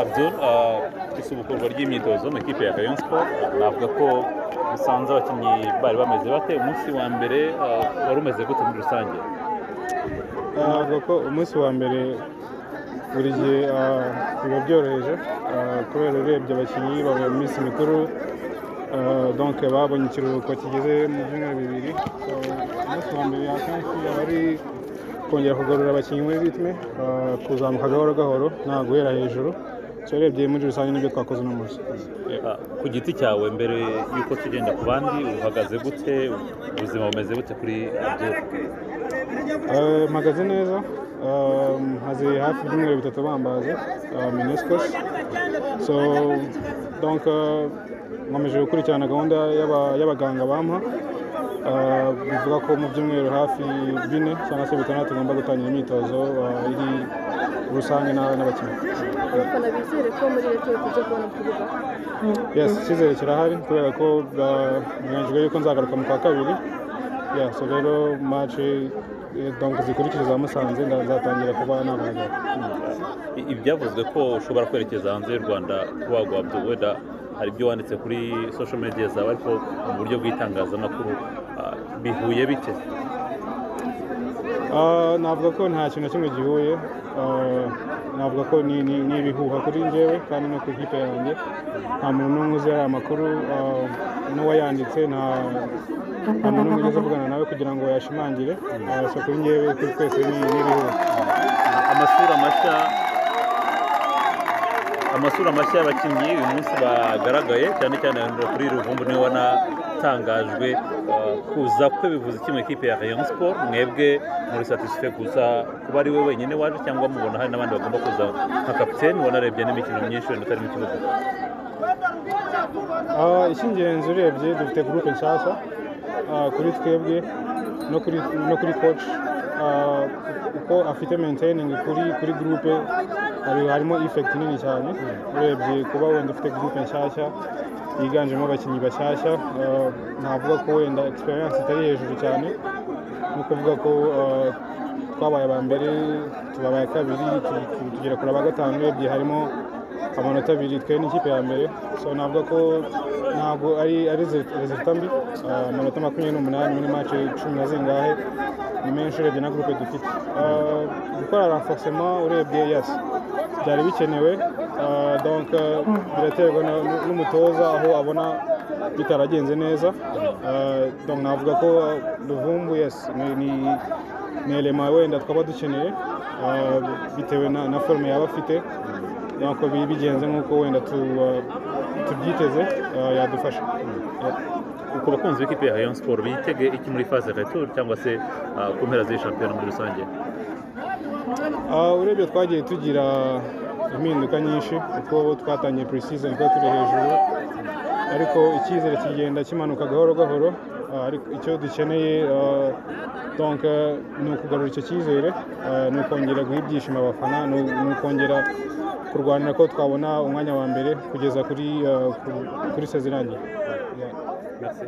Abdul, isubukurwa ry'imyitozo mu ikipe ya Rayon Sport, navuga ko musanze abakinnyi bari bameze bate? Umunsi wa mbere wari umeze gute muri rusange? Navuga ko umunsi wa mbere buri gihe biba byoroheje, kubera urebye abakinnyi bavuye mu minsi mikuru, donc babonye ikiruhuko kigeze mu byumweru 2. So, umunsi wa mbere akenshi aba ari kongera kugarura abakinnyi muri rythme, kuzamuka gahoro gahoro, nta guhera hejuru. So urebye muri rusange nibyo twakoze uno munsi. Yeah. Ku giti cyawe, mbere y'uko tugenda ku bandi, uhagaze gute? Ubuzima bumeze gute kuri Abdul? Mpagaze neza, maze hafi ibyumweru 3 bambaze meniscus. So donc nkomeje gukurikirana gahunda y'abaganga bampa. Bivuga ko mu byumweru hafi 4 cyangwa se 6 ngomba gutangira imyitozo iri rusange n'abakinnyi. Abafana bizere ko muri retour tuza kubona mu kibuga? Yes, icyizere kirahari kubera ko biteganyijwe yuko nzagaruka mu kwa 2. Yeah, so rero match donc zikurikira za Musanze nzatangira kuba nagaragara. Ibyavuzwe ko ushobora kwerekeza hanze y'u Rwanda kubagwa, Abdul, wenda hari ibyo wanditse kuri social media zawe, ariko mu buryo bw'itangazamakuru bihuye bite? Navuga ko nta kintu na kimwe gihuye. Navuga ko ni ibihuha kuri njyewe kandi no ku ikipe yanjye. Nta muntu n'umwe uzi ariya makuru, n'uwayanditse nta muntu n'umwe ugeze avugana nawe kugira ngo yashimangire. So kuri njyewe, kuri twese ni ibihuha. Amasura mashya y'abakinnyi uyu munsi bagaragaye, cyane cyane kuri Ruvumbu, niwe wanatangajwe. Kuza kwe bivuze iki mu ikipe ya Rayon Sport? Mwebwe muri satisfait kuza kuba ari we wenyine waje, cyangwa mubona hari n'abandi bagomba kuza, nka kapiteni wanarebye n'imikino myinshi wenda utari mu kibuga? Icy'ingenzi urebye dufite groupe nshyashya, kuri twebwe no kuri coach, uko afite maintaining kuri groupe harimo effect nini cyane. Urebye kuba wenda ufite groupe nshyashya yiganjemo abakinnyi bashyashya, navuga ko wenda experience itari hejuru cyane, ni ukuvuga ko twabaye aba mbere, tubabaye kabiri, tugera kuri aba gatanu. Urebye harimo amanota 2 twe n'ikipe ya mbere. So navuga ko ntabwo ari résultat mbi. Amanota 28 muri match 10 na zingahe ni menshi urebye na groupe dufite. Gukora renforcement urebye, yes, byari bikenewe. Donc biraterwa n'umutoza aho abona bitaragenze neza. Donc navuga ko Ruvumbu, yes, ni élément wenda twaba dukeneye, bitewe na forme yaba afite. Donc bigenze nk'uko wenda tubyiteze, yadufasha. Yeah. Ku bakunzi b'ikipe ya Rayon Sport, bitege iki muri phase retour cyangwa se ku mpera z'iyi shampiyona muri rusange? Urebye twagiye tugira impinduka nyinshi uko twatangiye pre-season, kuba turi hejuru, ariko icyizere kigenda kimanuka gahoro gahoro. Ariko icyo dukeneye, donc ni ukugarura icyo cyizere, ni ukongera guha ibyishimo abafana, ni ukongera kurwanira ko twabona umwanya wa mbere kugeza kuri saison irangiye. Yeah. Merci.